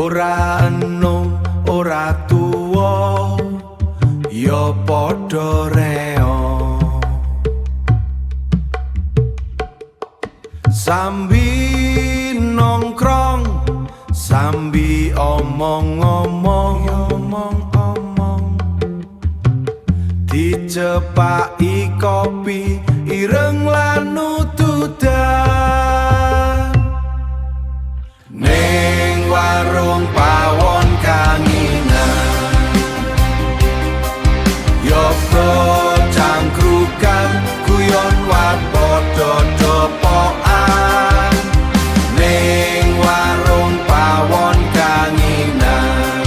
Ora enom ora tuwa ya padha reo. Sambi nongkrong, sambi omong-omong, omong-omong, dicepaki kopi ireng lan utudan. Ning warung pawon kanginan, yoga cangkrukan guyon wat padha depokan. Ning warung pawon kanginan,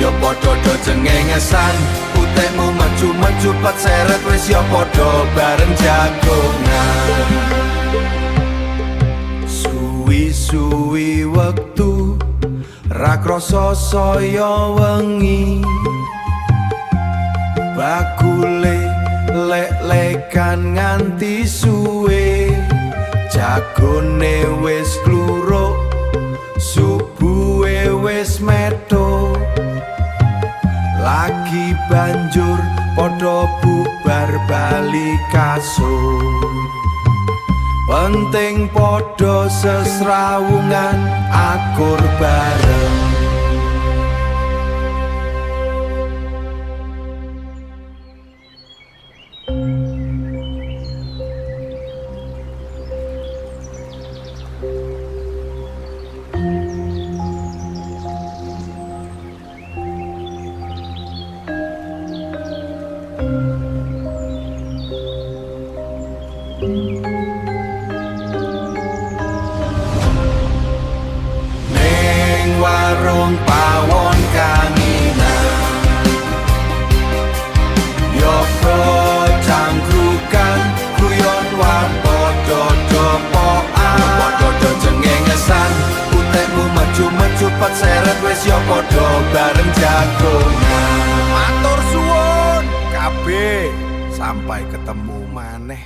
yo padha do cengengesan, utekmu maju-maju pat seret wis yo padha bareng jagongan. Suwi-suwi wektu ra krasa saya wengi, bakule lek-lekan nganti suwe, jagone wis kluruk, subuhe wis meto, lagi banjur padha bubar bali kasur. Penting padha sesrawungan akur bareng. Ning warung pawon kanginan, yoga cangkrukan guyon wat padha depokan. Padha do cengengesan, utekmu maju-maju pat seret wis yo padha bareng jagongan. Matur suwun kabeh, sampai ketemu maneh.